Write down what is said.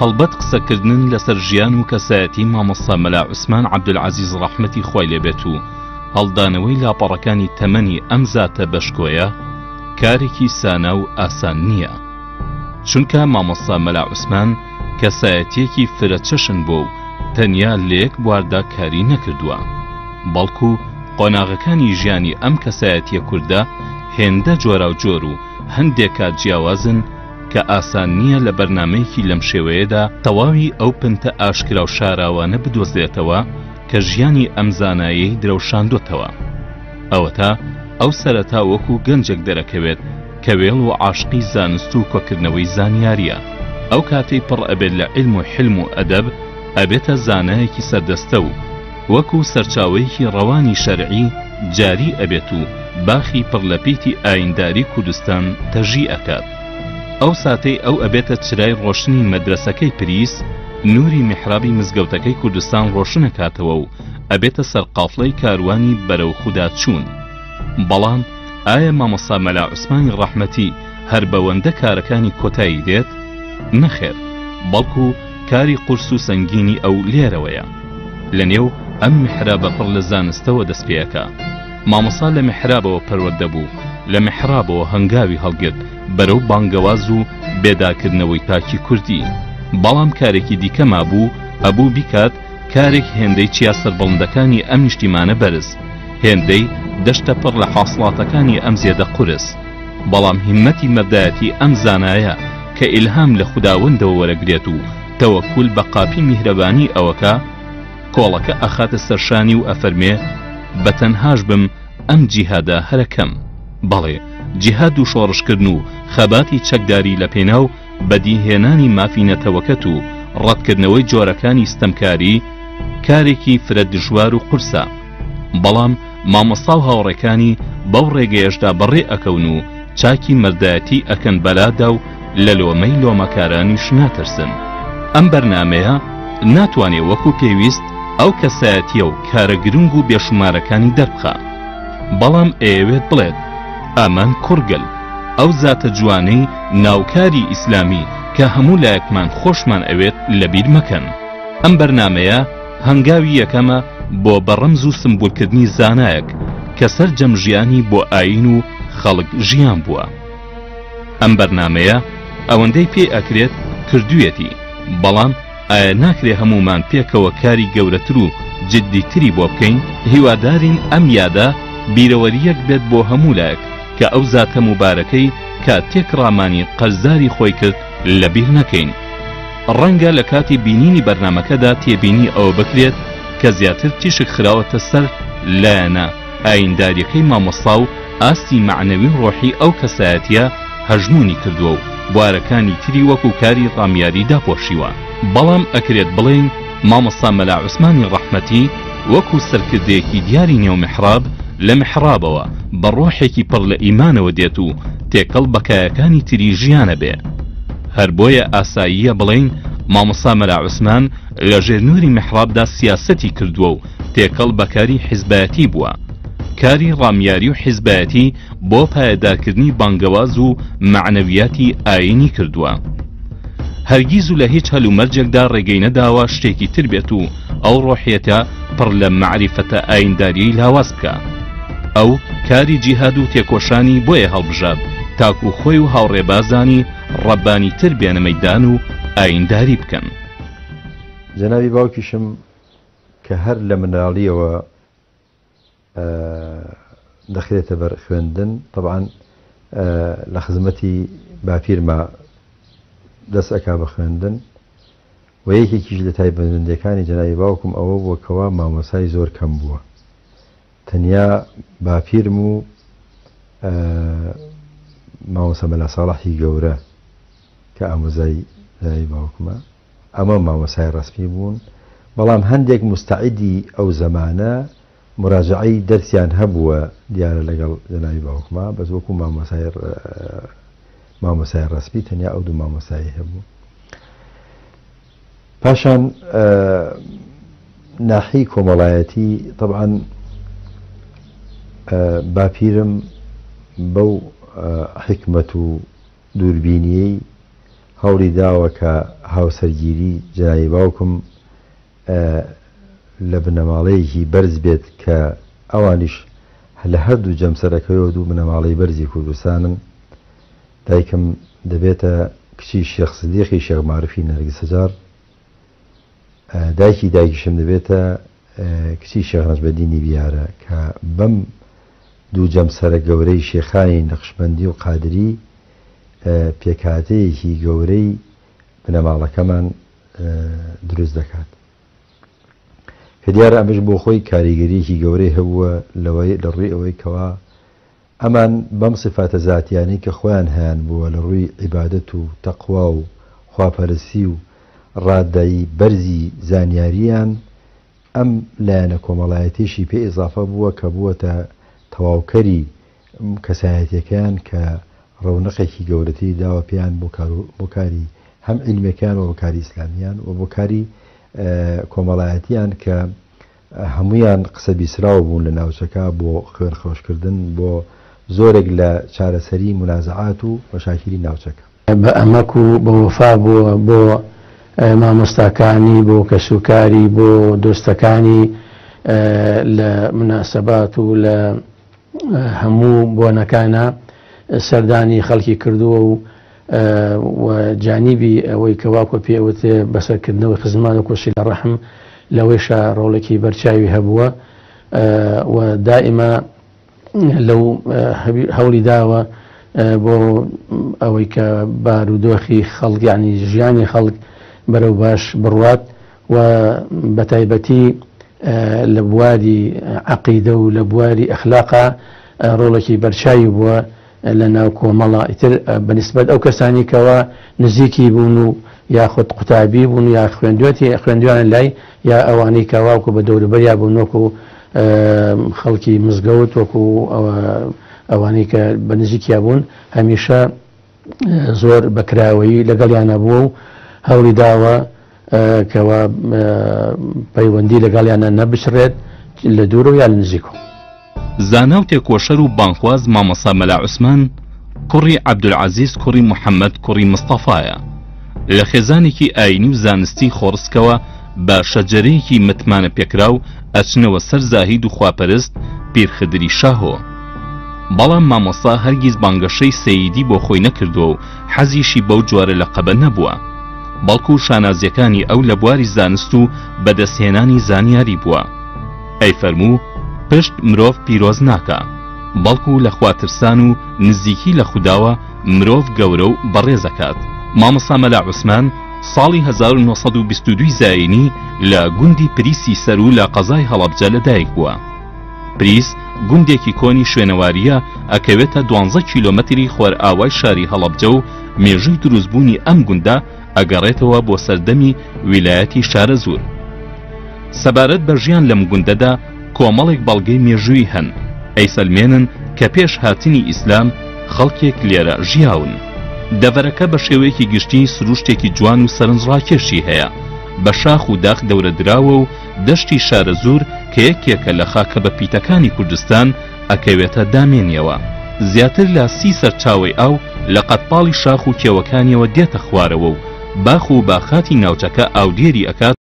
هەڵبەت قسەکردن لەسەر ژیان و کەسایەتی مامۆستا مەلا عوسمان عەبدولعەزیز ڕەحمەتی خوای لێ بێت و هەڵدانەوەی لاپەڕەکانی تەمەنی ئەم زاتە بەشکۆیە کارێکی سانا و ئاسان نییە. چونکە مامۆستا مەلا عوسمان کەسایەتییەکی فرە چەشن بووە و تەنیا لە یەک بواردا کاری نەکردووە، بەڵکو قۆناغەکانی ژیانی ئەم کەسایەتییە کوردە هێندە جۆراوجۆر و هەندێک کات جیاوازن کە ئاسان نییە لە بەرنامەیەکی لەم شێوەیەدا تەواوی ئەو پنتە ئاشکرا و شاراوانە بدۆزرێتەوە کە ژیانی ئەم زانایەی درەوشاندۆتەوە. ئەوەتا ئەو سەرەتا وەکو گەنجێک دەرەکەوێت کە وێڵ و عاشقی زانست و کۆکردنەوەی زانیاریە، ئەو کاتەی پڕ ئەبێت لە عیلم و حیلم و ئەدەب ئەبێتە زانایەکی سەردەستە و وەکو سەرچاوەیەکی ڕەوانی شەرعی جاری ئەبێت و باخی پڕ لە پیتی ئاینداری کوردستان تەژی ئەکات. ئەو ساتەی ئەو ئەبێتە چرای ڕۆشنی مەدرەسەکەی پریس، نوری میحرابی مزگەوتەکەی کوردستان ڕۆشن ئەکاتەوە و ئەبێتە سەرقافڵەی کاروانی بەرەو خودا چوون. بەڵام ئایا مامۆستا مەلا عوسمانی ڕەحمەتی هەر بەوەندە کارەکانی کۆتایی دێت؟ نەخێر، بەڵکو کاری قورس و سەنگینی ئەو لێرەوەیە. لە نێو ئەم میحرابە پڕ لە زانستەوە دەست پێ ئەکا. مامۆستا لە میحرابەوە پەروەردە بوو، لە میحرابەوە هەنگاوی هەڵگرت بەرەو بانگەواز و بێدارکردنەوەی تاکی کوردی. بەڵام کارێکی دیکە مابوو ئەبوو بیکات، کارێک هێندەی چیا سەربڵندەکانی ئەم نیشتیمانە بەرز، هێندەی دەشتە پڕ لە حاسڵاتەکانی ئەم زێدە قورس. بەڵام هیممەتی مەردایەتی ئەم زانایە کە ئیلهام لە خوداوەندەوە وەرەگرێت و تەوەکول بە قاپی میهرەبانی ئەوەکا، کۆڵەکە ئەخاتە سەر شانی و ئەفەرمێ، بە تەنهاش بم ئەم جیهادە هەرەکەم. بەڵێ جیهاد و شۆڕشکردن و خەباتی چەکداری لە پێناو بەدیهێنانی مافی نەتەوەکەت و ڕەتکردنەوەی جۆرەکانی ستەمکاری کارێکی فرە دژوار و قورسە، بەڵام مامۆستا و هاوڕێکانی بەو ڕێگەیەشدا بەڕێ ئەکەون و چاکی مەردایەتی ئەکەن بەلادا و لە لۆمەی لۆمەکارانیش ناترسن. ئەم بەرنامەیە ناتوانێ وەکو پێویست ئەو کەسایەتیە و کارە گرنگ و بێشومارەکانی دەربخا، بەڵام ئەیەوێت بڵێت ئامان کوڕگەل، ئەو زاتە جوانەی ناو کاری ئیسلامی کە هەموو لایەکمان خۆشمان ئەوێت لەبیر مەکەن. ئەم بەرنامەیە هەنگاوی یەکەمە بۆ بە ڕەمز و سمبولکردنی زانایەک کە سەرجەم ژیانی بۆ ئایین و خەڵک ژیان بووە. ئەم بەرنامەیە ئەوەندەی پێی ئەکرێت کردویەتی، بەڵام ئایا ناکرێ هەموومان پێکەوە کاری گەورەتر و جدیتری بۆ بکەین؟ هیوادارین ئەم یادە بیرەوەرییەک بێت بۆ هەموو لایەک کە ئەو زاتە موبارەکەی کە تێکڕامانی قەرزاری خۆی کرد لەبیر نەکەین. ڕەنگە لە کاتی بینینی بەرنامەکەدا تێبینی ئەوە بکرێت کە زیاتر تیشک خراوەتە سەر لایەنە ئاینداریەکەی مامۆستا و ئاستی مەعنەوی و ڕۆحی ئەو کەسایەتیە هەژموونی کردووە و بوارەکانی تری وەکو کاری ڕامیاری داپۆشیوە. بەڵام ئەکرێت بڵێین مامۆستا مەلا عوسمانی ڕەحمەتی وەکو سەرکردەیەکی دیاری نێو میحراب لە میحرابەوە بە ڕۆحێکی پڕ لە ئیمانەوە دێت و تێکەڵ بە کایەکانی تری ژیان ئەبێ. هەر بۆیە ئاساییە بڵێین مامۆستا مەلا عوسمان لە ژێر نوری میحرابدا سیاسەتی کردووە و تێکەڵ بە کاری حیزبایەتی بووە. کاری ڕامیاری و حیزبایەتی بۆ پایەدارکردنی بانگەواز و مەعنەویاتی ئایینی کردووە. هەرگیز و لە هیچ هەلومەرجێکدا ڕێگەی نەداوە شتێکی تر بێت و ئەو ڕۆحیەتە پڕ لە مەعریفەتە ئایینداریەی لاواز بکا. ئەو کاری جیهاد و تێکۆشانی بۆیە هەڵبژارد تاکو خۆی و هاوڕێبازانی ڕەبانیتر بێنە مەیدان و ئایینداری بکەن. جەنابی باوکیشم کە هەر لە مناڵیەوە دەخرێتە بەر خوێندن تەبعەن لە خزمەتی باپیرما دەست ئەکا بە خوێندن و یەکێکیش لە تایبەتمەندیەکانی جەنابی باوکم ئەوە بووە کەوا مامۆسای زۆر کەم بووە تەنیا باپیرم و مامۆسا مەلا ساڵحی گەورە کە ئامۆزای جەنابی باوکمە ئەمە مامۆستای ڕەسمی بوون، بەڵام هەندێک موستەعیدی ئەو زەمانە موراجەعەی دەرسیان هەبووە دیارە لەگەڵ جەنابی باوکما، بەس وەکوو مامۆستای مامۆستای ڕەسمی تەنیا ئەو دوو مامۆستایەی هەبوو. پاشان ناحیەی کۆمەڵایەتی تەبعەن باپیرم بەو حیکمەت و دووربینیەی. هەوڵی داوە کە هاوسەرگیری جەنابی باوکم لە بنەماڵەیەکی بەرز بێت کە ئەوانیش لە هەردوو جەمسەرەکەیەوە دوو بنەماڵەی بەرزی کوردستانن. دایکم دەبێتە کچی شێخ سدیقی شێخ مارفی نەرگسەجاڕ، دایکی دایکیشم دەبێتە کچی شێخ نەجمەدینی بیارە کە بەم دوو جەمسەرە گەورەی شێخانی نەقشبەندی و قادری پێکهاتەیەکی گەورەی بنەماڵەکەمان دروست دەکات. کە دیارە ئەمەش بۆ خۆی کاریگەریەکی گەورەی هەبووە لەوەی لە ڕووی ئەوەی کەوا ئەمان بەم سیفاتە زاتیانەی کە خۆیان هەیان بووە لە ڕووی عیبادەت و تەقوا و خواپەرستی و ڕادەی بەرزی زانیارییان ئەم لایەنە کۆمەڵایەتیەشی پێ ئیزافە بووە کە بووەتە تەواوکەری کەسایەتیەکەیان کە ڕەونەقێکی گەورەتری داوە پێیان بۆ کارو بۆ کاری هەم عیلمیەکەیان و بۆ کاری ئیسلامیان و بۆ کاری کۆمەڵایەتیان کە هەموویان قسە بیسراو بوون لە ناوچەکە بۆ خوێن خۆشکردن بۆ زۆرێک لە چارەسەری مونازعات و مەشاکیلی ناوچەکە. بە ئەمەک و بە وەفا بووە بۆ مامۆستاکانی، بۆ کەسوکاری، بۆ دۆستەکانی لە موناسەبات و لە هەموو بۆنەکانا سەردانی خەڵکی کردووە و و جانیبی ئەوەی کە واکۆ پێ ئەوترێ بەسەرکردنەوەی خزمان و کۆسیلە ڕەحم لەوەیشا ڕۆڵێکی بەرچاوی هەبووە و دائیما لەو هەوڵی داوە بۆ ئەوەی کە بارودۆخی خەڵک یعنی ژیانی خەڵک بەرەو باش بڕوات و بەتایبەتی لە بواری عەقیدە و لە بواری ئەخلاقا ڕۆڵێکی بەرچاوی بووە لە ناو کۆمەڵا ئیتر بە نیسبەت ئەو کەسانی کەوا نزیکی بوون و یاخود قوتابی بوون یا خوێندوێتی خوێندویانە لای یا ئەوانەی کە واکو بە دەوروبەریا بوون وەکو خەڵکی مزگەوت وەکو ئەوانەی کە بە نزیکیا بوون هەمیشە زۆر بە کراوەیی لەگەڵیانە بووە و هەوڵی داوە کەوا پەیوەندی لەگەڵیانە نەبچڕێت لە دوورەوە یا لە نزیکەوە. زانا و تێکۆشەر و بانگخواز مامۆستا مەلا عوسمان کوڕی عەبدولعەزیز کوڕی محەمەد کوڕی مستەفایە. لە خێزانێکی ئایینی و زانستی خۆڕسکەوە بە شەجەرەیەکی متمانە پێکراو ئەچنەوە سەر زاهید و خواپەرست پیر خدری شاهۆ. بەڵام مامۆستا هەرگیز بانگەشەی سەییدی بۆ خۆی نەکردووە و حەزیشی بەو جۆرە لەقەبە نەبووە. بەڵکو شانازیەکانی ئەو لە بواری زانست و بەدەستهێنانی زانیاری بووە. ئەیفەرموو، پشت مرۆڤ پیرۆز ناکا، بەڵکو لە خواترسان و نزیکی لە خوداوە مرۆڤ گەورە و بەڕێز ئەکات. مامۆستا مەلا عوسمان ساڵی 1922 زایینی لە گوندی پریسی سەروو لە قەزای هەڵەبجە لەدایک بووە. پریس گوندێکی کۆنی شوێنەوارییە ئەکەوێتە دوانزە کیلۆمەتری خۆرئاوای شاری هەڵەبجە و مێژووی دروستبوونی ئەم گوندە ئەگەڕێتەوە بۆ سەردەمی ویلایەتی شارەزوور. سەبارەت بە ژیان لەم گوندەدا کۆمەڵێک بەڵگەی مێژوویی هەن ئەیسەلمێنن کە پێش هاتنی ئیسلام خەڵکێک لێرە ژیاون. دەڤەرەکە بە شێوەیەکی گشتی سروشتێکی جوان و سەرنجڕاکێشی هەیە، بە شاخ و داخ دەورە دراوە و دەشتی شارەزوور کە یەکێکە لە خاکە بەپیتەکانی کوردستان ئەکەوێتە دامێنیەوە. زیاتر لە سی سەرچاوەی ئاو لە قەدپاڵی شاخ و کێوەکانیەوە دێتە خوارەوە و باخ و باخاتی ناوچەکە ئاودێری ئەکات.